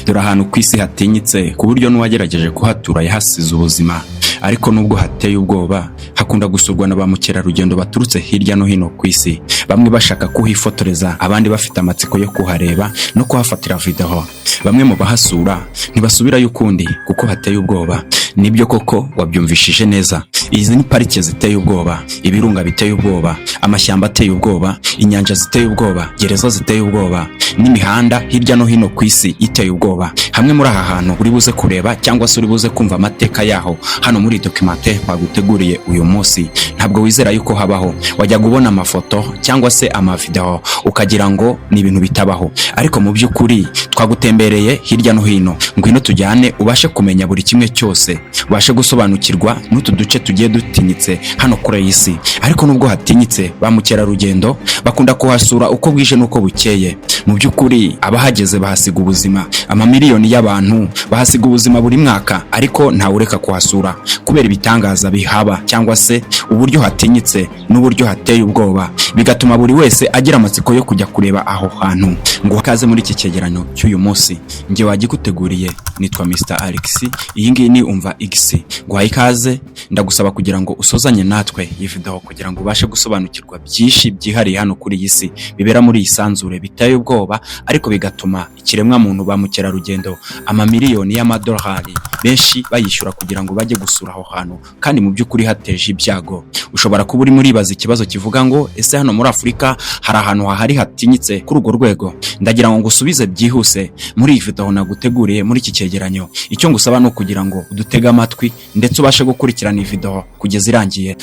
Dore ahantu ku isi hatinyitse ku buryo n'uwagerageje kuhatura yahasize ubuzima. Ariko nubwo hateye ubwoba, hakunda gusurwa na ba mukerarugendo baturutse hirya no hino ku isi, bamwe bashaka kuhifotoreza, abandi bafite amatsiko yo kuhareba no kuhafatira video. Bamwe mu bahasura ntibasubirayo ukundi kuko hateye ubwoba. Nibyo koko, wabyumvishije neza. Izi ni parike ziteye ubwoba, ibirunga biteye ubwoba, amashyamba ateye ubwoba, inyanja ziteye ubwoba, gereza ziteye ubwoba, n'imihanda hirya no hino ku isi iteye ubwoba. Hamwe muri aha hantu uri buze kureba cyangwa se uri buze kumva amateka yaho hano muri documentaire baguteguriye uyu munsi, ntabwo wizera yuko habaho. Wajyaga ubona amafoto cyangwa se amavideo ukagira ngo ni ibintu bitabaho, ariko mu by'ukuri twagutembereye hirya no hino. Ngwino tujyane ubashe kumenya buri kimwe cyose, ubashe gusobanukirwa n'utu duce tugiye dutinyitse hano kuri iyi si. Ariko nubwo hatinyitse, ba mukerarugendo bakunda kuhasura uko bwije n'uko bukeye. Mu by'ukuri abahageze bahasiga ubuzima. Amamiliyoni y'abantu bahasiga ubuzima buri mwaka, ariko ntawureka kuhasura kubera ibitangaza bihaba cyangwa se uburyo hatinyitse n'uburyo hateye ubwoba, bigatuma buri wese agira amatsiko yo kujya kureba aho hantu. Ngo kaze muri iki cyegeranyo cy'uyu munsi. Njye wagiguteguriye nitwa Mr Alex, iyi ngiyi ni Umva X. Nguhaye ikaze, ndagusaba kugira ngo usozanye natwe iyi video kugira ngo ubashe gusobanukirwa byinshi byihariye hano kuri iyi si, bibera muri iyi sanzure biteye ubwoba, ariko bigatuma ikiremwa muntu, ba mukerarugendo, amamiliyoni y'amadolari benshi bayishyura kugira ngo bajye gusura aho hantu, kandi mu by'ukuri hateje ibyago. Ushobora kuba urimo uribaza ikibazo kivuga ngo: "Ese hano muri Afurika hari ahantu hahari hatinyitse kuri urwo rwego?" Ndagira ngo ngusubize byihuse muri iyi video naguteguriye muri iki cyegeranyo. Icyo ngusaba ni ukugira ngo udutege amatwi ndetse ubashe gukurikirana iyi video kugeza irangiye.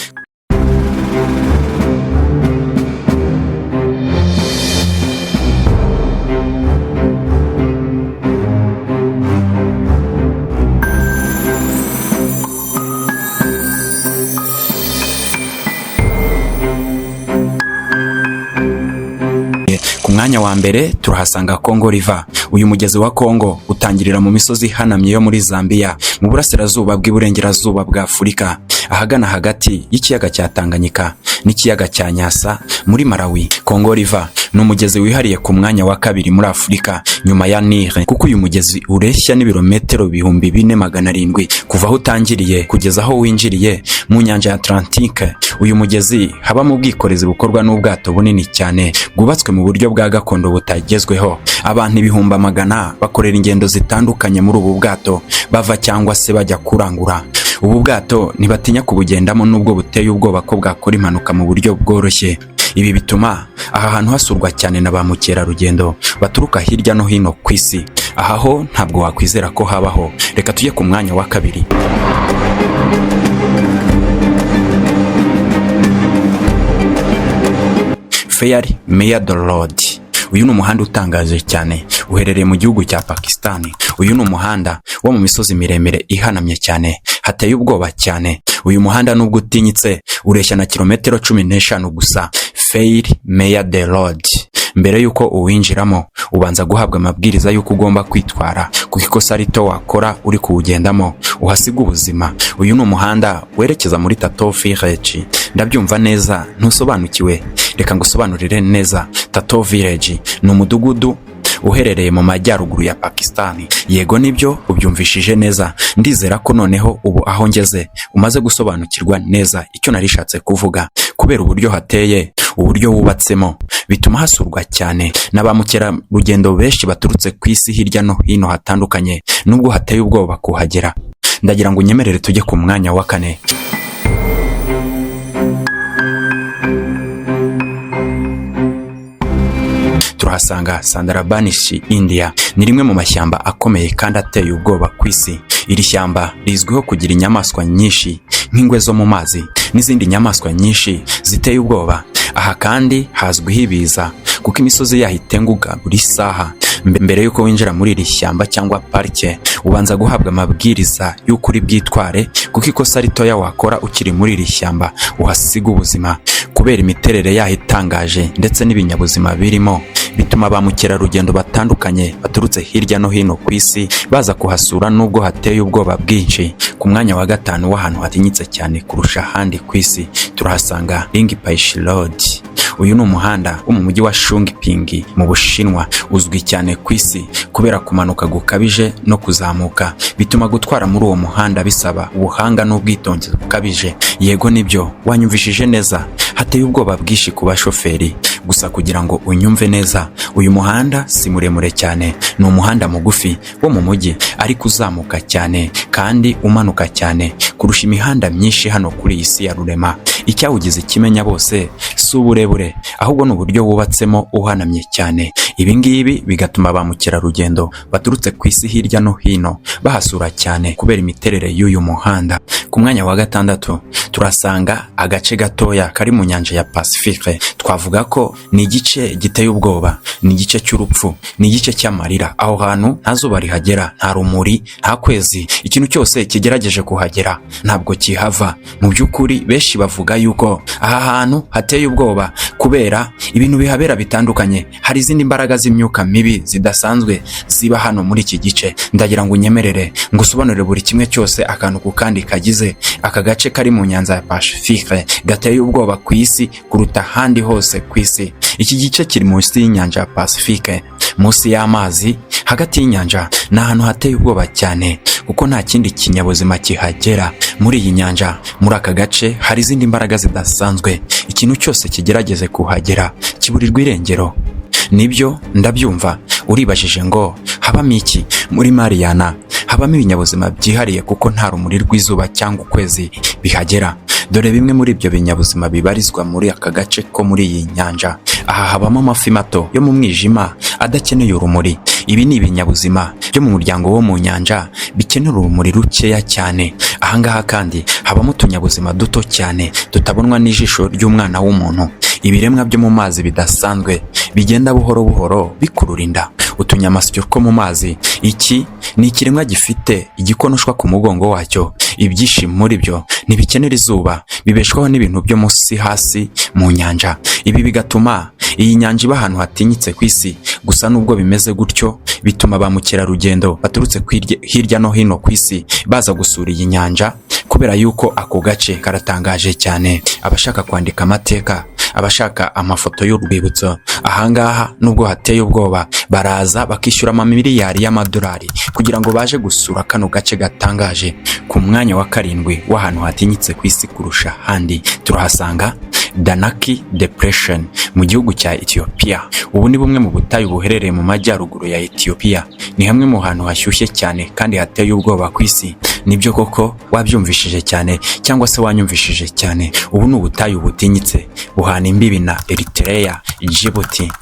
Ku mwanya wa mbere turahasanga Congo River. Uyu mugezi wa Congo utangirira mu misozi ihanamye yo muri Zambia, mu burasirazuba bw'iburengerazuba bwa Afurika, ahagana hagati y'ikiyaga cya Tanganyika n'ikiyaga cya Nyasa muri Malawi. Congo River ni umugezi wihariye ku mwanya wa kabiri muri Afurika nyuma ya Nile, kuko uyu mugezi ureshya n'ibirometero 4700 kuva aho utangiriye kugeza aho winjiriye mu nyanja ya Atlantique. Uyu mugezi habamo ubwikorezi bukorwa n'ubwato bunini cyane bwubatswe mu buryo bwa gakondo butagezweho. Abantu ibihumbi amagana bakorera ingendo zitandukanye muri ubu bwato, bava cyangwa se bajya kurangura. Ubu bwato ntibatinya kubugendamo nubwo buteye ubwoba ko bwakora impanuka mu buryo bworoshye. Ibi bituma aha hantu hasurwa cyane na ba mukerarugendo baturuka hirya no hino ku isi. Aha ho ntabwo wakwizera ko habaho. Reka tujye ku mwanya wa kabiri. Fair Meadow Road. Uyu ni umuhanda utangaje cyane, uherereye mu gihugu cya Pakistan. Uyu ni umuhanda wo mu misozi miremire ihanamye cyane, hateye ubwoba cyane. Uyu muhanda nubwo utinyitse, ureshya na kilometero 15 gusa. Fair Meadow Road, mbere y'uko uwinjiramo ubanza guhabwa amabwiriza y'uko ugomba kwitwara, kuko ikosa rito wakora uri kuwugendamo uhasiga ubuzima. Uyu ni umuhanda werekeza muri Tato Village. Ndabyumva neza ntusobanukiwe, reka ngusobanurire neza. Tato Village ni umudugudu uherereye mu majyaruguru ya Pakistan. Yego, nibyo, ubyumvishije neza. Ndizera ko noneho ubu aho ngeze umaze gusobanukirwa neza icyo narishatse kuvuga. Kubera uburyo hateye, uburyo wubatsemo, bituma hasurwa cyane na ba mukerarugendo benshi baturutse ku isi hirya no hino hatandukanye, nubwo hateye ubwoba kuhagera. Ndagira ngo unyemerere tujye ku mwanya wa kane. Turahasanga Sundarbans, India. Ni rimwe mu mashyamba akomeye kandi ateye ubwoba ku isi. Iri shyamba rizwiho kugira inyamaswa nyinshi nk'ingwe zo mu mazi n'izindi nyamaswa nyinshi ziteye ubwoba. Aha kandi hazwiho ibiza kuko imisozi yaho itenguka buri saha. Mbere y'uko winjira muri iri shyamba cyangwa parike, ubanza guhabwa amabwiriza y'uko uri bwitware, kuko ikosa ritoya wakora ukiri muri iri shyamba uhasiga ubuzima. Kubera imiterere yaho itangaje ndetse n'ibinyabuzima birimo, bituma ba mukerarugendo batandukanye baturutse hirya no hino ku isi baza kuhasura nubwo hateye ubwoba bwinshi. Ku mwanya wa gatanu w'ahantu hatinyitse cyane kurusha ahandi ku isi turahasanga Ring Road. Uyu ni umuhanda wo mu mujyi wa Chongqing mu Bushinwa, uzwi cyane ku isi kubera kumanuka gukabije no kuzamuka, bituma gutwara muri uwo muhanda bisaba ubuhanga n'ubwitonzi bukabije. Yego nibyo, wanyumvishije neza, hateye ubwoba bwinshi ku bashoferi. Gusa kugira ngo unyumve neza, uyu muhanda si muremure cyane, ni umuhanda mugufi wo mu mujyi ariko uzamuka cyane kandi umanuka cyane kurusha imihanda myinshi hano kuri iyi si ya rurema. Icyawugize ikimenya bose si uburebure, ahubwo ni uburyo wubatsemo uhanamye cyane. Ibi ngibi bigatuma ba mukerarugendo baturutse ku isi hirya no hino bahasura cyane kubera imiterere y'uyu muhanda. Ku mwanya wa gatandatu turasanga agace gatoya kari mu nyanja ya Pacifique. Twavuga ko ni igice giteye ubwoba, ni igice cy'urupfu, ni igice cy'amarira. Aho hantu nta zuba rihagera, nta rumuri, nta kwezi. Ikintu cyose kigerageje kuhagera ntabwo kihava. Mu by'ukuri benshi bavuga yuko aha hantu hateye ubwoba kubera ibintu bihabera bitandukanye. Hari izindi mbaraga z'imyuka mibi zidasanzwe ziba hano muri iki gice. Ndagira ngo unyemerere ngusobanurire buri kimwe cyose, akantu ku kandi kagize aka gace kari mu nyanja ya Pacifique gateye ubwoba ku isi kuruta ahandi hose ku isi. Iki gice kiri munsi y'inyanja ya Pacifique, munsi y'amazi, hagati y'inyanja. Ni ahantu hateye ubwoba cyane kuko nta kindi kinyabuzima kihagera. Muri iyi nyanja, muri aka gace, hari izindi mbaraga zidasanzwe. Ikintu cyose kigerageze kuhagera kiburirwa irengero. Nibyo, ndabyumva, uribajije ngo habamo iki? Muri Mariana habamo ibinyabuzima byihariye kuko nta rumuri rw'izuba cyangwa ukwezi bihagera. Dore bimwe muri ibyo binyabuzima bibarizwa muri aka gace ko muri iyi nyanja. Aha habamo amafi mato yo mu mwijima adakeneye urumuri. Ibi ni ibinyabuzima byo mu muryango wo mu nyanja bikenera urumuri rukeya cyane. Ahangaha kandi habamo utunyabuzima duto cyane tutabonwa n'ijisho ry'umwana w'umuntu, ibiremwa byo mu mazi bidasanzwe bigenda buhoro buhoro bikurura inda, utunyamasyo two mu mazi. Iki ni ikiremwa gifite igikonoshwa ku mugongo wacyo. Ibyinshi muri byo ntibikenera izuba, bibeshwaho n'ibintu byo munsi hasi mu nyanja. Ibi bigatuma iyi nyanja iba ahantu hatinyitse ku isi. Gusa nubwo bimeze gutyo, bituma ba mukerarugendo baturutse hirya no hino ku isi baza gusura iyi nyanja kubera yuko ako gace karatangaje cyane. Abashaka kwandika amateka, abashaka amafoto y'urwibutso, ahangaha nubwo hateye ubwoba baraza bakishyura amamiliyari y'amadolari kugira ngo baje gusura kano gace gatangaje. Ku mwanya wa karindwi w'ahantu hatinyitse ku isi kurusha ahandi turahasanga Danakil Depression mu gihugu cya Ethiopia. Ubu ni bumwe mu butayu buherereye mu majyaruguru ya Ethiopia. Ni hamwe mu hantu hashyushye cyane kandi hateye ubwoba ku isi. Nibyo koko, wabyumvishije cyane cyangwa se wanyumvishije cyane. Ubu ni ubutayu butinyitse, buhana imbibi na Eritrea, Djibouti.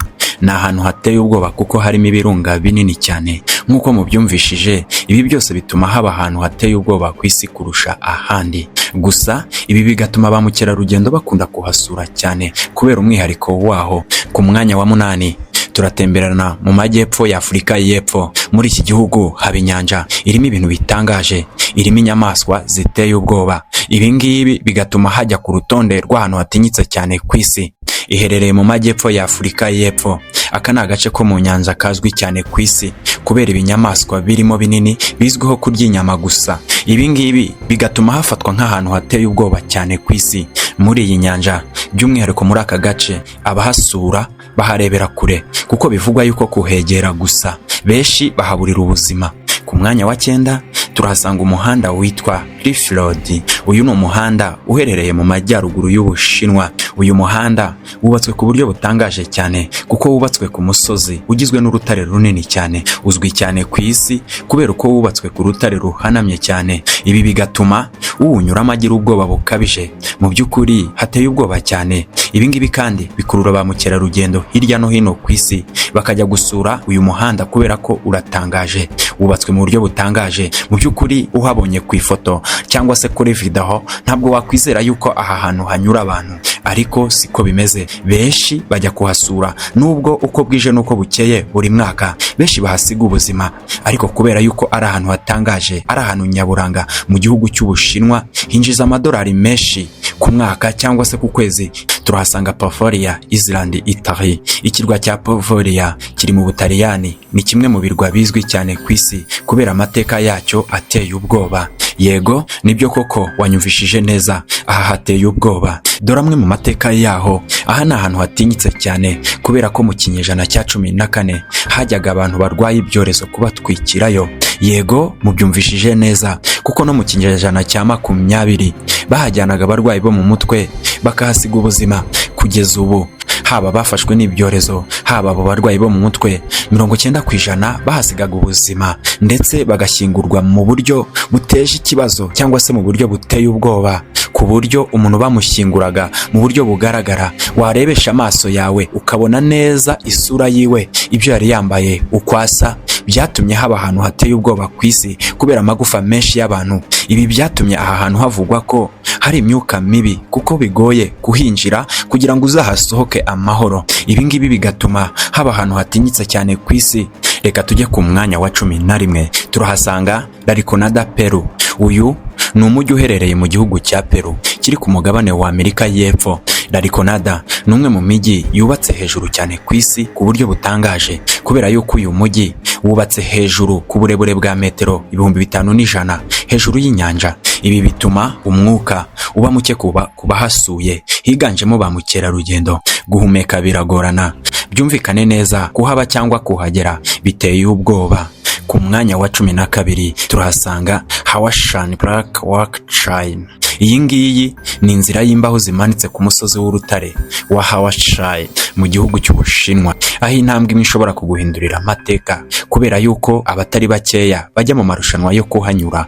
Ni ahantu hateye ubwoba kuko harimo ibirunga binini cyane. Nk'uko mubyumvishije, ibi byose bituma haba ahantu hateye ubwoba ku isi kurusha ahandi. Gusa ibi bigatuma ba mukerarugendo bakunda kuhasura cyane kubera umwihariko waho. Ku mwanya wa munani turatemberana mu majyepfo ya Afurika y'Epfo. Muri iki gihugu haba inyanja irimo ibintu bitangaje, irimo inyamaswa ziteye ubwoba. Ibi ngibi bigatuma hajya ku rutonde rw'ahantu hatinyitse cyane ku isi. Iherereye mu majyepfo ya Afurika y'Epfo. Aka ni agace ko mu nyanja kazwi cyane ku isi kubera ibinyamaswa birimo binini bizwiho kurya inyama gusa. Ibi ngibi bigatuma hafatwa nk'ahantu hateye ubwoba cyane ku isi. Muri iyi nyanja, by'umwihariko muri aka gace, abahasura baharebera kure kuko bivugwa yuko kuhegera gusa benshi bahaburira ubuzima. Ku mwanya wa cyenda turahasanga umuhanda witwa Cliff Road. Uyu ni umuhanda uherereye mu majyaruguru y'Ubushinwa. Uyu muhanda wubatswe ku buryo butangaje cyane kuko wubatswe ku musozi ugizwe n'urutare runini cyane. Uzwi cyane ku isi kubera uko wubatswe ku rutare ruhanamye cyane. Ibi bigatuma uwunyuramo agira ubwoba bukabije. Mu by'ukuri hateye ubwoba cyane. Ibi ngibi kandi bikurura ba mukerarugendo hirya no hino ku isi bakajya gusura uyu muhanda kubera ko uratangaje, wubatswe mu buryo butangaje. Mu by'ukuri uhabonye ku ifoto cyangwa se kuri video ntabwo wakwizera yuko aha hantu hanyura abantu, ariko siko bimeze. Benshi bajya kuhasura nubwo uko bwije n'uko bukeye buri mwaka benshi bahasiga ubuzima, ariko kubera yuko ari ahantu hatangaje, ari ahantu nyaburanga mu gihugu cy'Ubushinwa, hinjiza amadolari menshi ku mwaka cyangwa se ku kwezi. Turahasanga Poveglia Island, Italy. Ikirwa cya Poveglia kiri mu Butaliyani, ni kimwe mu birwa bizwi cyane ku isi kubera amateka yacyo ateye ubwoba. Yego, nibyo koko, wanyumvishije neza, aha hateye ubwoba. Dore amwe mu mateka yaho. Aha ni ahantu hatinyitse cyane kubera ko mu kinyejana cya 14 hajyaga abantu barwaye ibyorezo kubatwikirayo. Yego, mubyumvishije neza, kuko no mu kinyejana cya 20 bahajyanaga abarwayi bo mu mutwe bakahasiga ubuzima. Kugeza ubu, haba bafashwe n'ibyorezo, haba abo barwayi bo mu mutwe, 90% bahasigaga ubuzima, ndetse bagashyingurwa mu buryo buteje ikibazo cyangwa se mu buryo buteye ubwoba, ku buryo umuntu bamushyinguraga mu buryo bugaragara, warebesha amaso yawe ukabona neza isura yiwe, ibyo yari yambaye, uko asa. Byatumye haba ahantu hateye ubwoba ku isi kubera amagufa menshi y'abantu. Ibi byatumye aha hantu havugwa ko hari imyuka mibi, kuko bigoye kuhinjira kugira ngo uzahasohoke amahoro. Ibi ngibi bigatuma haba ahantu hatinyitse cyane ku isi. Reka tujye ku mwanya wa 11. Turahasanga La Rinconada, Peru. Uyu ni umujyi uherereye mu gihugu cya Peru kiri ku mugabane wa Amerika y'Epfo. La Rinconada ni umwe mu mijyi yubatse hejuru cyane ku isi ku buryo butangaje, kubera yuko uyu mujyi wubatse hejuru ku burebure bwa metero 5100 hejuru y'inyanja. Ibi bituma umwuka uba muke ku bahasuye, higanjemo ba mukerarugendo. Guhumeka biragorana. Byumvikane neza, kuhaba cyangwa kuhagera biteye ubwoba. Ku mwanya wa 12 turahasanga Huashan Plank Walk, China. Iyi ngiyi ni inzira y'imbaho zimanitse ku musozi w'urutare wa Huashan mu gihugu cy'Ubushinwa, aho intambwe imwe ishobora kuguhindurira amateka, kubera yuko abatari bakeya bajya mu marushanwa yo kuhanyura.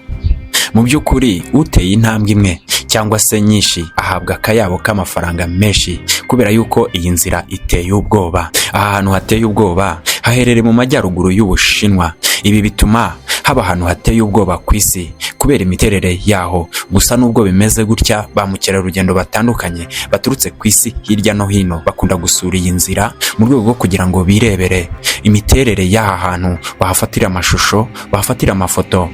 Mu by'ukuri, uteye intambwe imwe cyangwa se nyinshi ahabwa akayabo k'amafaranga menshi, kubera yuko iyi nzira iteye ubwoba. Aha hantu hateye ubwoba haherereye mu majyaruguru y'Ubushinwa. Ibi bituma haba ahantu hateye ubwoba ku isi kubera imiterere yaho. Gusa nubwo bimeze gutya, ba mukerarugendo batandukanye baturutse ku isi hirya no hino bakunda gusura iyi nzira mu rwego rwo kugira ngo birebere imiterere y'aha hantu, bahafatire amashusho, bahafatire amafoto.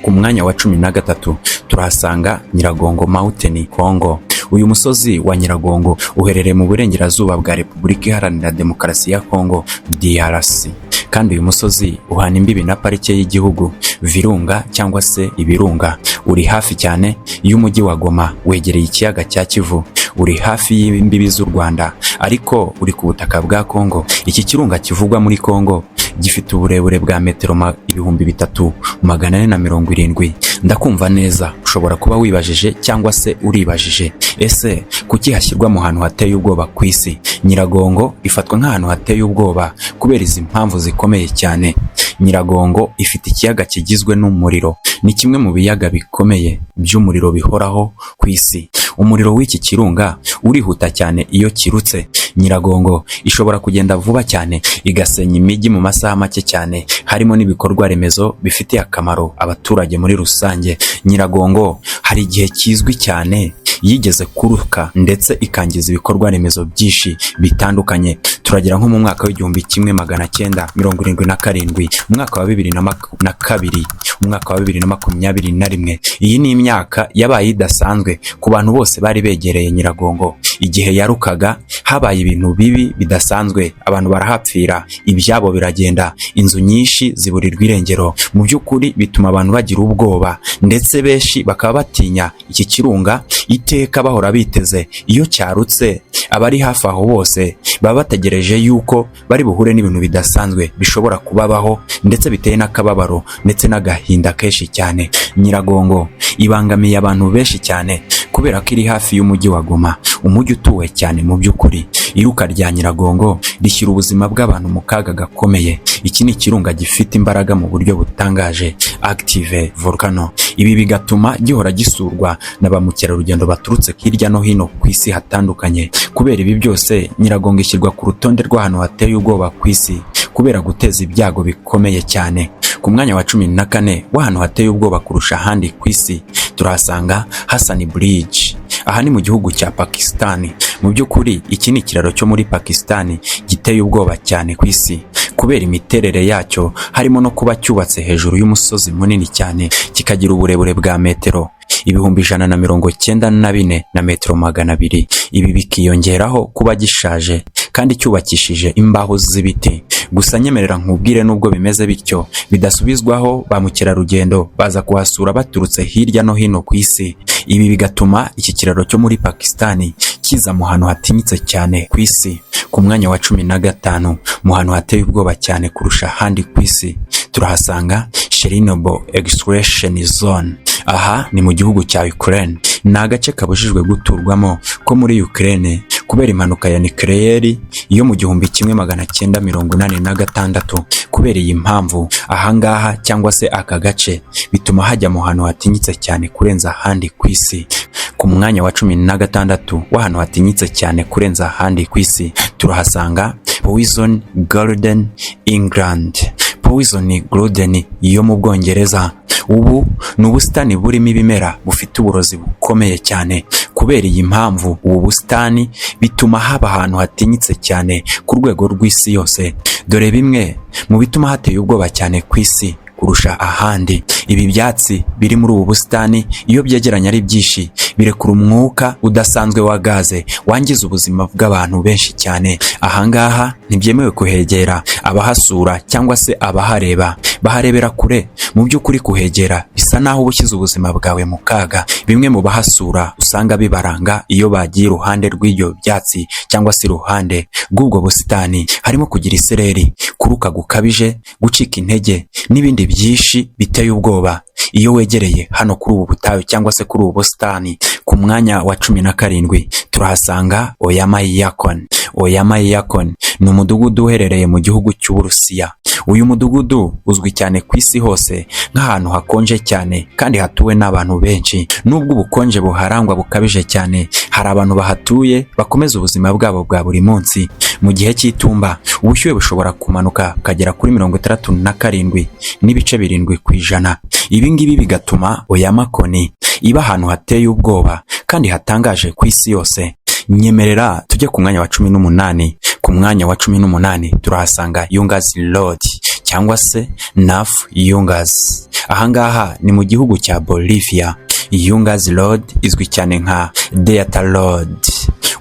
Ku mwanya wa 13 turahasanga Nyiragongo Mountain, Congo. Uyu musozi wa Nyiragongo uherereye mu burengerazuba bwa Repubulika Iharanira Demokarasi ya Congo, DRC, kandi uyu musozi uhana imbibi na parike y'igihugu Virunga cyangwa se Ibirunga. Uri hafi cyane y'umujyi wa Goma, wegereye ikiyaga cya Kivu, uri hafi y'imbibi z'u Rwanda, ariko uri ku butaka bwa Congo. Iki kirunga kivugwa muri Congo gifite uburebure bwa metero 3470. Ndakumva neza, ushobora kuba wibajije cyangwa se uribajije: ese kuki hashyirwa mu hantu hateye ubwoba ku isi? Nyiragongo ifatwa nk'ahantu hateye ubwoba kubera izi mpamvu zikomeye cyane. Nyiragongo ifite ikiyaga kigizwe n'umuriro. Ni kimwe mu biyaga bikomeye by'umuriro bihoraho ku isi. Umuriro w'iki kirunga urihuta cyane. Iyo kirutse, Nyiragongo ishobora kugenda vuba cyane igasenya imijyi mu masaha make cyane, harimo n'ibikorwa remezo bifitiye akamaro abaturage muri rusange. Nyiragongo hari igihe kizwi cyane yigeze kuruka ndetse ikangiza ibikorwa remezo byinshi bitandukanye. Turagera nko mu mwaka w'1977, umwaka wa 2002, umwaka wa 2021. Iyi ni imyaka yabaye idasanzwe ku bantu bose bari begereye Nyiragongo. Igihe yarukaga habaye ibintu bibi bidasanzwe, abantu barahapfira, ibyabo biragenda, inzu nyinshi ziburirwa irengero. Mu by'ukuri bituma abantu bagira ubwoba, ndetse benshi bakaba batinya iki kirunga iteka, bahora biteze iyo cyarutse. Abari hafi aho bose baba bategereje yuko bari buhure n'ibintu bidasanzwe bishobora kubabaho, ndetse biteye n'akababaro ndetse n'agahinda kenshi cyane. Nyiragongo ibangamiye abantu benshi cyane kubera ko iri hafi y'umujyi wa Goma, umujyi utuwe cyane. Mu by'ukuri, iruka rya Nyiragongo rishyira ubuzima bw'abantu mu kaga gakomeye. Iki ni ikirunga gifite imbaraga mu buryo butangaje, active volcano. Ibi bigatuma gihora gisurwa na ba mukerarugendo baturutse hirya no hino ku isi hatandukanye. Kubera ibi byose, Nyiragongo ishyirwa ku rutonde rw'ahantu hateye ubwoba ku isi kubera guteza ibyago bikomeye cyane. Ku mwanya wa 14 w'ahantu hateye ubwoba kurusha ahandi ku isi turahasanga Hassan Bridge. Aha ni mu gihugu cya Pakistan. Mu by'ukuri, iki ni ikiraro cyo muri Pakistan giteye ubwoba cyane ku isi kubera imiterere yacyo, harimo no kuba cyubatse hejuru y'umusozi munini cyane, kikagira uburebure bwa metero 194 na metero 200. Ibi bikiyongeraho kuba gishaje kandi cyubakishije imbaho z'ibiti. Gusa nyemerera nkubwire, nubwo bimeze bityo bidasubizwaho, ba mukerarugendo baza kuhasura baturutse hirya no hino ku isi. Ibi bigatuma iki kiraro cyo muri Pakisitani kiza mu hantu hatinyitse cyane ku isi. Ku mwanya wa 15 mu hantu hateye ubwoba cyane kurusha ahandi ku isi, turahasanga Chernobyl Exclusion Zone. Aha ni mu gihugu cya Ukraine. Ni agace kabujijwe guturwamo ko muri Ukraine kubera impanuka ya nucléaire yo mu 1986. Kubera iyi mpamvu, ahangaha cyangwa se aka gace bituma hajya mu hantu hatinyitse cyane kurenza ahandi ku isi. Ku mwanya wa 16 w'ahantu hatinyitse cyane kurenza ahandi ku isi, turahasanga Poison Garden, England. Poison Garden yo mu Bwongereza. Ubu ni ubusitani burimo ibimera bufite uburozi bukomeye cyane. Kubera iyi mpamvu, ubu busitani bituma haba ahantu hatinyitse cyane ku rwego rw'isi yose. Dore bimwe mu bituma hateye ubwoba cyane ku isi kurusha ahandi: ibi byatsi biri muri ubu busitani, iyo byegeranye ari byinshi, birekura umwuka udasanzwe wa gaze wangiza ubuzima bw'abantu benshi cyane. Ahangaha ntibyemewe kuhegera. Abahasura cyangwa se abahareba baharebera kure. Mu by'ukuri kuhegera bisa naho uba ushyize ubuzima bwawe mu kaga. Bimwe mu bahasura usanga bibaranga iyo bagiye iruhande rw'ibyo byatsi cyangwa se iruhande rw'ubwo busitani harimo kugira isereri, kuruka gukabije, gucika intege n'ibindi byinshi biteye ubwoba iyo wegereye hano kuri ubu butayu cyangwa se kuri ubu busitani. Ku mwanya wa 17 turahasanga Oymyakon. Oymyakon ni umudugudu uherereye mu gihugu cy'Uburusiya. Uyu mudugudu uzwi cyane ku isi hose nk'ahantu hakonje cyane kandi hatuwe n'abantu benshi. Nubwo ubukonje buharangwa bukabije cyane, hari abantu bahatuye bakomeza ubuzima bwabo bwa buri munsi. Mu gihe cy'itumba, ubushyuhe bushobora kumanuka bukagera kuri 67.7%. Ibi ngibi bigatuma Oymyakon iba ahantu hateye ubwoba kandi hatangaje ku isi yose. Nyemerera tujye ku mwanya wa 18. Ku mwanya wa 18 turahasanga Yungas Road cyangwa se North Yungas. Ahangaha ni mu gihugu cya Bolivia. Yungas Road izwi cyane nka Death Road.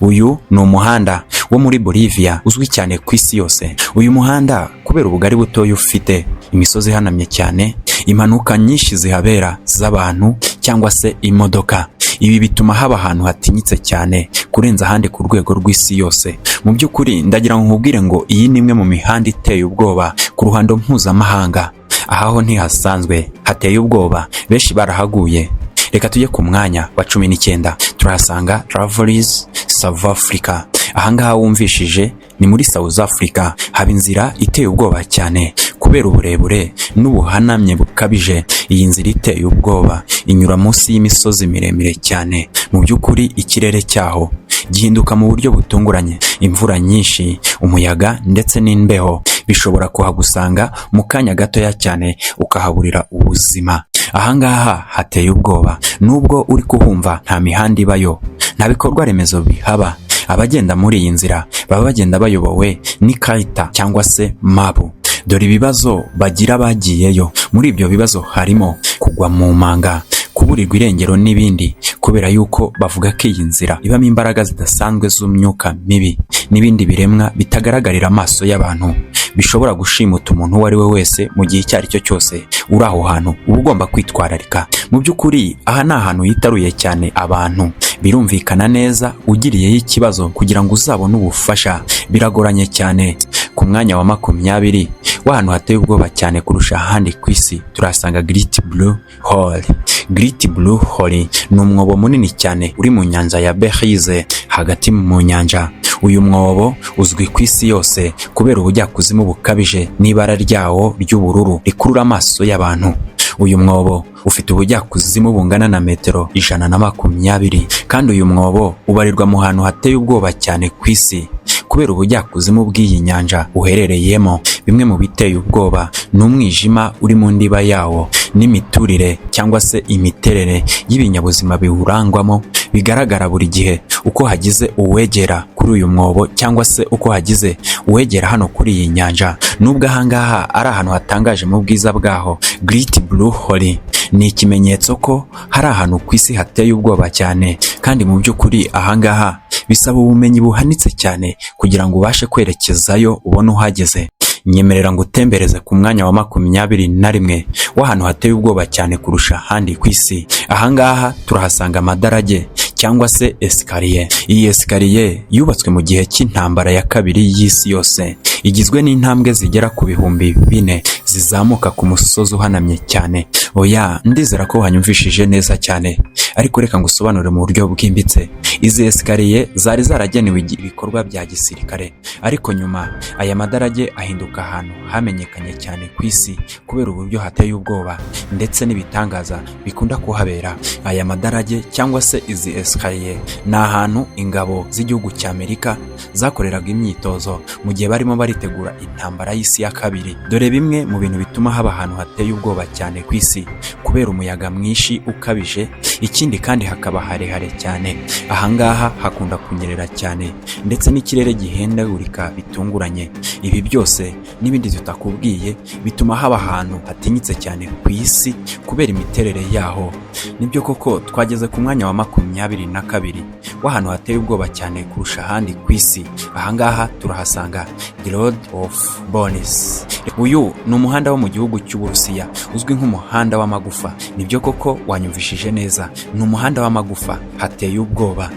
Uyu ni umuhanda wo muri Bolivia uzwi cyane ku isi yose. Uyu muhanda, kubera ubugari butoya ufite, imisozi ihanamye cyane, impanuka nyinshi zihabera z'abantu cyangwa se imodoka, ibi bituma haba ahantu hatinyitse cyane kurenza ahandi ku rwego rw'isi yose. Mu by'ukuri ndagira ngo nkubwire ngo iyi ni imwe mu mihanda iteye ubwoba ku ruhando mpuzamahanga. Aha ho ntihasanzwe, hateye ubwoba, benshi barahaguye. Reka tujye ku mwanya wa 19. Turahasanga Travels, South Africa. Ahangaha wumvishije ni muri South Africa. Haba inzira iteye ubwoba cyane kubera uburebure n'ubuhanamye bukabije. Iyi nzira iteye ubwoba inyura munsi y'imisozi miremire cyane. Mu by'ukuri ikirere cyaho gihinduka mu buryo butunguranye. Imvura nyinshi, umuyaga ndetse n'imbeho bishobora kuhagusanga mu kanya gatoya cyane, ukahaburira ubuzima. Ahangaha hateye ubwoba. Nubwo uri kuhumva, nta mihanda ibayo, nta bikorwa remezo bihaba. Abagenda muri iyi nzira baba bagenda bayobowe n'ikarita cyangwa se map. Dore ibibazo bagira bagiyeyo. Muri ibyo bibazo harimo kugwa mu manga, kuburirwa irengero n'ibindi, kubera yuko bavuga ko iyi nzira ibamo imbaraga zidasanzwe z'umyuka mibi n'ibindi biremwa bitagaragarira amaso y'abantu bishobora gushimuta umuntu uwo ari we wese mu gihe icyo ari cyo cyose. Uri aho hantu uba ugomba kwitwararika. Mu by'ukuri aha ni ahantu hitaruye cyane abantu. Birumvikana neza, ugiriyeyo ikibazo, kugira ngo uzabone ubufasha biragoranye cyane. Ku mwanya wa 20 w'ahantu hateye ubwoba cyane kurusha ahandi ku isi, turahasanga Great Blue Hole. Great Blue Hole ni umwobo munini cyane uri mu nyanja ya Belize hagati mu nyanja. Uyu mwobo uzwi ku isi yose kubera ubujyakuzimu bukabije n'ibara ryawo ry'ubururu rikurura amaso y'abantu. Uyu mwobo ufite ubujyakuzimu bungana na metero 120, kandi uyu mwobo ubarirwa mu hantu hateye ubwoba cyane ku isi kubera ubujyakuzimu bw'iyi nyanja uherereyemo. Bimwe mu biteye ubwoba ni umwijima uri mu ndiba yawo n'imiturire cyangwa se imiterere y'ibinyabuzima biwurangwamo bigaragara buri gihe uko hagize uwegera kuri uyu mwobo cyangwa se uko hagize uwegera hano kuri iyi nyanja. Nubwo ahangaha ari ahantu hatangaje mu bwiza bwaho, Great Blue Hole Ni ikimenyetso ko hari ahantu ku isi hateye ubwoba cyane, kandi mu by'ukuri ahangaha bisaba ubumenyi buhanitse cyane kugira ngo ubashe kwerekezayo ubone uhageze. Nyemerera ngo utembereze ku mwanya wa 21 w'ahantu hateye ubwoba cyane kurusha ahandi ku isi. Ahangaha turahasanga amadarage cyangwa se escalier. Iyi escalier yubatswe mu gihe cy'intambara ya kabiri y'isi yose, igizwe n'intambwe zigera ku 4000 zizamuka ku musozi uhanamye cyane. Oya, ndizera ko wanyumvishije neza cyane, ariko reka ngusobanurire mu buryo bwimbitse. Izi escalier zari zaragenewe ibikorwa bya gisirikare, ariko nyuma aya madarage ahinduka ahantu hamenyekanye cyane ku isi kubera uburyo hateye ubwoba ndetse n'ibitangaza bikunda kuhabera. Aya madarage cyangwa se izi escalier ni ahantu ingabo z'igihugu cya Amerika zakoreraga imyitozo mu gihe barimo baritegura intambara y'isi ya kabiri. Dore bimwe mu bintu bituma haba ahantu hateye ubwoba cyane ku isi: kubera umuyaga mwinshi ukabije, ikindi kandi hakaba harehare cyane. Ahangaha hakunda kunyerera cyane ndetse n'ikirere gihindagurika bitunguranye. Ibi byose n'ibindi tutakubwiye bituma haba ahantu hatinyitse cyane ku isi kubera imiterere yaho. Nibyo koko, twageze ku mwanya wa 22 w'ahantu hateye ubwoba cyane kurusha ahandi ku isi. Ahangaha turahasanga The Road of Bones. Uyu ni umuhanda wo mu gihugu cy'Uburusiya uzwi nk'umuhanda w'amagufa. Nibyo koko, wanyumvishije neza, ni umuhanda w'amagufa. Hateye ubwoba.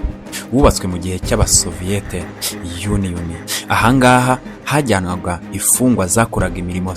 Wubatswe mu gihe cy'Abasoviyete Union. Ahangaha hajyanwaga imfungwa zakoraga imirimo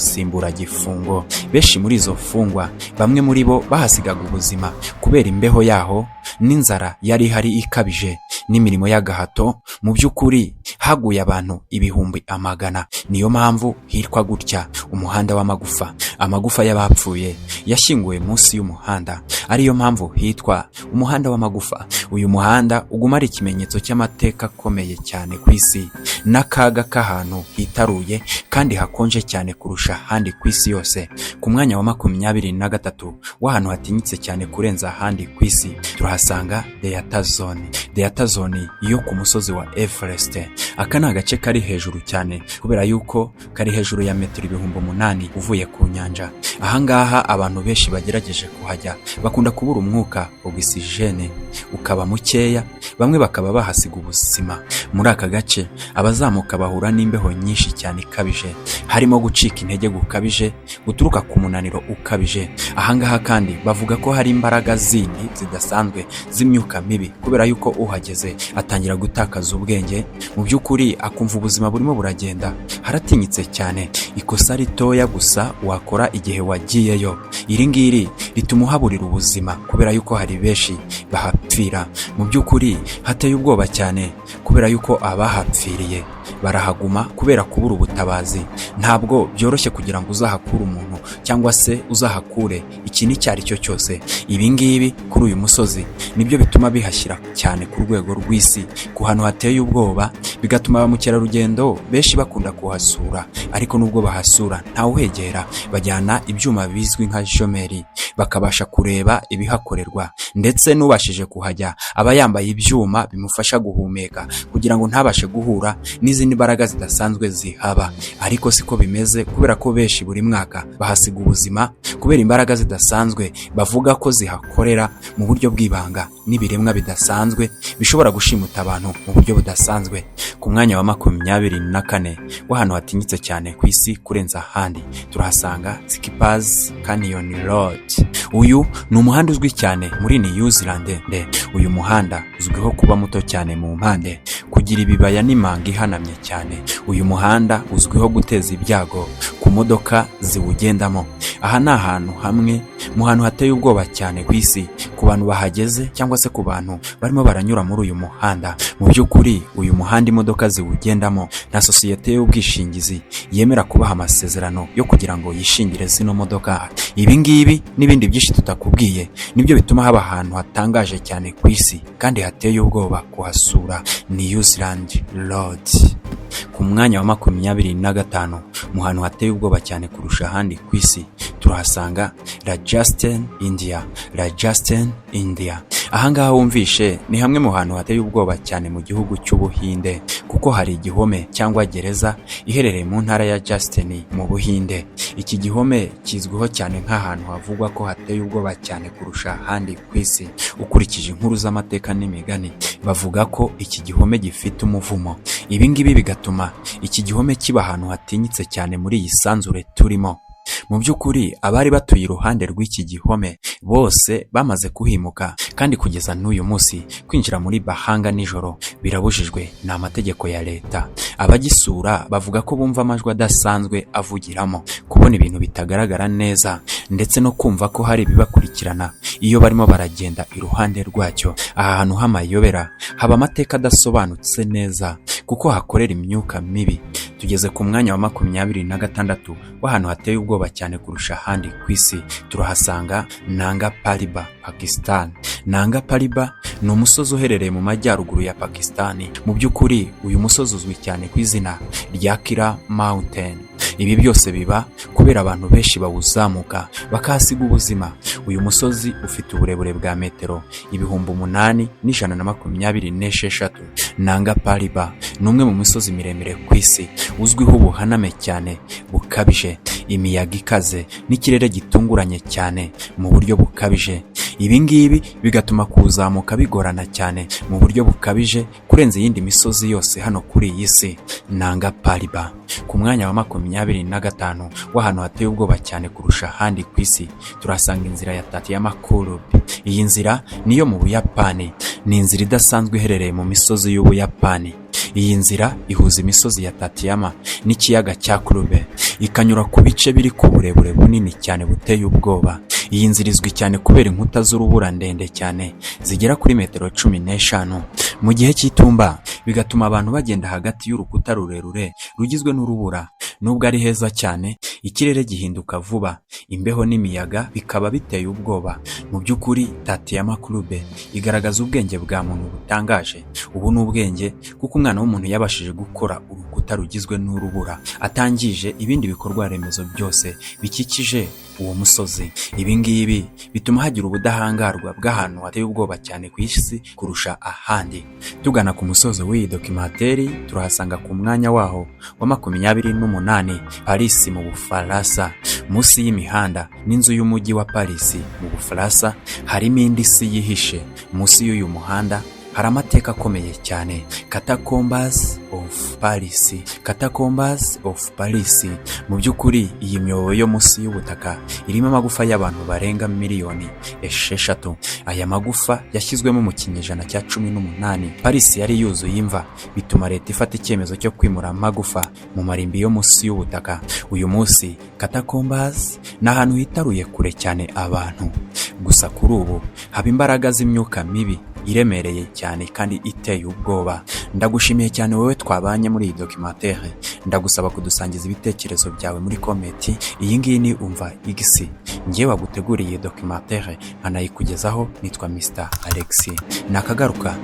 nsimburagifungo. Benshi muri izo mfungwa, bamwe muri bo bahasigaga ubuzima kubera imbeho yaho n'inzara yari ihari ikabije n'imirimo y'agahato. Mu by'ukuri haguye abantu ibihumbi amagana. Niyo mpamvu hitwa gutya, umuhanda w'amagufa. Amagufa y'abapfuye yashyinguwe munsi y'umuhanda, ariyo mpamvu hitwa umuhanda w'amagufa. Uyu muhanda uguma ari ikimenyetso cy'amateka akomeye cyane ku isi n'akaga k'ahantu hitaruye kandi hakonje cyane kurusha ahandi ku isi yose. Ku mwanya wa 23 w'ahantu hatinyitse cyane kurenza ahandi ku isi turahasanga Danger Zone. Danger Zone yo ku musozi wa Everest. Aka ni agace kari hejuru cyane kubera yuko kari hejuru ya metero 8000 uvuye ku nyanja. Ahangaha abantu benshi bagerageje kuhajya bakunda kubura umwuka, ogisijene ukaba mukeya, bamwe bakaba bahasiga ubuzima. Muri aka gace abazamuka bahura n'imbeho nyinshi cyane ikabije, harimo gucika intege gukabije guturuka ku munaniro ukabije. Ahangaha kandi bavuga ko hari imbaraga zindi zidasanzwe z'imyuka mibi, kubera yuko uhageze atangira gutakaza ubwenge, mu by'ukuri akumva ubuzima burimo buragenda. Haratinyitse cyane. Ikosa ritoya gusa wakora igihe wagiyeyo, iri ngiri rituma uhaburira ubuzima, kubera yuko hari benshi bahapfira. Mu by'ukuri hateye ubwoba cyane kubera yuko abahapfiriye barahaguma kubera kubura ubutabazi. Ntabwo byoroshye kugira ngo uzahakure umuntu cyangwa se uzahakure ikintu icyo ari cyo cyose. Ibi ngibi kuri uyu musozi nibyo bituma bihashyira cyane ku rwego rw'isi ku hantu hateye ubwoba, bigatuma ba mukerarugendo benshi bakunda kuhasura. Ariko nubwo bahasura, ntawuhegera. Bajyana ibyuma bizwi nka jumelles bakabasha kureba ibihakorerwa, ndetse n'ubashije kuhajya aba yambaye ibyuma bimufasha guhumeka kugira ngo ntabashe guhura n'izindi mbaraga zidasanzwe zihaba. Ariko siko bimeze, kubera ko benshi buri mwaka bahasiga ubuzima kubera imbaraga zidasanzwe bavuga ko zihakorera mu buryo bw'ibanga n'ibiremwa bidasanzwe bishobora gushimuta abantu mu buryo budasanzwe. Ku mwanya wa 24 w'ahantu hatinyitse cyane ku isi kurenza ahandi turahasanga Skippers Canyon Road. Uyu ni umuhanda uzwi cyane muri New Zealand. Uyu muhanda uzwiho kuba muto cyane mu mpande, kugira ibibaya n'imanga ihanamye cyane. Uyu muhanda uzwiho guteza ibyago ku modoka ziwugendamo. Aha ni ahantu hamwe mu hantu hateye ubwoba cyane ku isi ku bantu bahageze cyangwa se ku bantu barimo baranyura muri uyu muhanda. Mu by'ukuri uyu muhanda, imodoka ziwugendamo, nta sosiyete y'ubwishingizi yemera kubaha amasezerano yo kugira ngo yishingire zino modoka. Ibi ngibi n'ibindi byinshi tutakubwiye nibyo bituma haba ahantu hatangaje cyane ku isi kandi hateye ubwoba kuhasura, New Zealand Road. Ku mwanya wa 25 mu hantu hateye ubwoba cyane kurusha ahandi ku isi turahasanga Rajasthan, India. Rajasthan, India. Ahangaha wumvishe ni hamwe mu hantu hateye ubwoba cyane mu gihugu cy'Ubuhinde, kuko hari igihome cyangwa gereza iherereye mu ntara ya Rajasthan mu Buhinde. Iki gihome kizwiho cyane nk'ahantu havugwa ko hateye ubwoba cyane kurusha ahandi ku isi. Ukurikije inkuru z'amateka n'imigani, bavuga ko iki gihome gifite umuvumo. Ibi ngibi bigatuma iki gihome kiba ahantu hatinyitse cyane muri iyi sanzure turimo. Mu by'ukuri, abari batuye iruhande rw'iki gihome bose bamaze kuhimuka, kandi kugeza n'uyu munsi kwinjira muri Bahanga nijoro birabujijwe, ni amategeko ya leta. Abagisura bavuga ko bumva amajwi adasanzwe avugiramo, kubona ibintu bitagaragara neza, ndetse no kumva ko hari ibibakurikirana iyo barimo baragenda iruhande rwacyo. Aha hantu h'amayobera haba amateka adasobanutse neza kuko hakorera imyuka mibi. Tugeze ku mwanya wa 26 w'ahantu hateye ubwoba cyane kurusha ahandi ku isi, turahasanga Nanga Parbat, Pakistan. Nanga Parbat ni umusozi uherereye mu majyaruguru ya Pakistan. Mu by'ukuri, uyu musozi uzwi cyane ku izina rya Killer Mountain. Ibi byose biba kubera abantu benshi bawuzamuka bakahasiga ubuzima. Uyu musozi ufite uburebure bwa metero 8126. Nanga Parbat ni umwe mu misozi miremire ku isi, uzwiho ubuhaname cyane bukabije, imiyaga ikaze n'ikirere gitunguranye cyane mu buryo bukabije. Ibi ngibi bigatuma kuwuzamuka bigorana cyane mu buryo bukabije kurenza iyindi misozi yose hano kuri iyi si. Nanga Parbat. Ku mwanya wa 25 w'ahantu hateye ubwoba cyane kurusha ahandi ku isi, turahasanga inzira ya Tateyama Kurobe. Iyi nzira niyo mu Buyapani, ni inzira idasanzwe iherereye mu misozi y'Ubuyapani. Iyi nzira ihuza imisozi ya Tateyama n'ikiyaga cya Kurobe, ikanyura ku bice biri ku burebure bunini cyane buteye ubwoba. Iyi nzira izwi cyane kubera inkuta z'urubura ndende cyane zigera kuri metero 15 mu gihe cy'itumba, bigatuma abantu bagenda hagati y'urukuta rurerure rugizwe n'urubura. Nubwo ari heza cyane, ikirere gihinduka vuba, imbeho n'imiyaga bikaba biteye ubwoba. Mu by'ukuri, Tateyama Kurobe igaragaza ubwenge bwa muntu butangaje. Ubu ni ubwenge kuko umwana w'umuntu yabashije gukora urukuta rugizwe n'urubura atangije ibindi bikorwa remezo byose bikikije uwo musozi. Ibi ngibi bituma hagira ubudahangarwa bw'ahantu hateye ubwoba cyane ku isi kurusha ahandi. Tugana ku musozo w'iyi documentary, turahasanga ku mwanya waho wa 28 Paris mu Bufaransa. Munsi y'imihanda n'inzu y'umujyi wa Paris mu Bufaransa harimo indi si yihishe. Munsi y'uyu muhanda hari amateka akomeye cyane: Catacombs of Paris. Catacombs of Paris. Mu by'ukuri, iyi myobo yo munsi y'ubutaka irimo amagufa y'abantu barenga miliyoni 6. Aya magufa yashyizwemo mu kinyejana cya 18. Paris yari yuzuye imva, bituma leta ifata icyemezo cyo kwimura amagufa mu marimbi yo munsi y'ubutaka. Uyu munsi Catacombs ni ahantu hitaruye kure cyane abantu. Gusa kuri ubu haba imbaraga z'imyuka mibi iremereye cyane kandi iteye ubwoba. Ndagushimiye cyane wowe twabanye muri iyi documentaire. Ndagusaba kudusangiza ibitekerezo byawe muri comment. Iyi ngiyi ni Umva Igisi. Ngewe waguteguriye iyi documentaire nkanayikugezaho nitwa Mr Alex. Nakagaruka.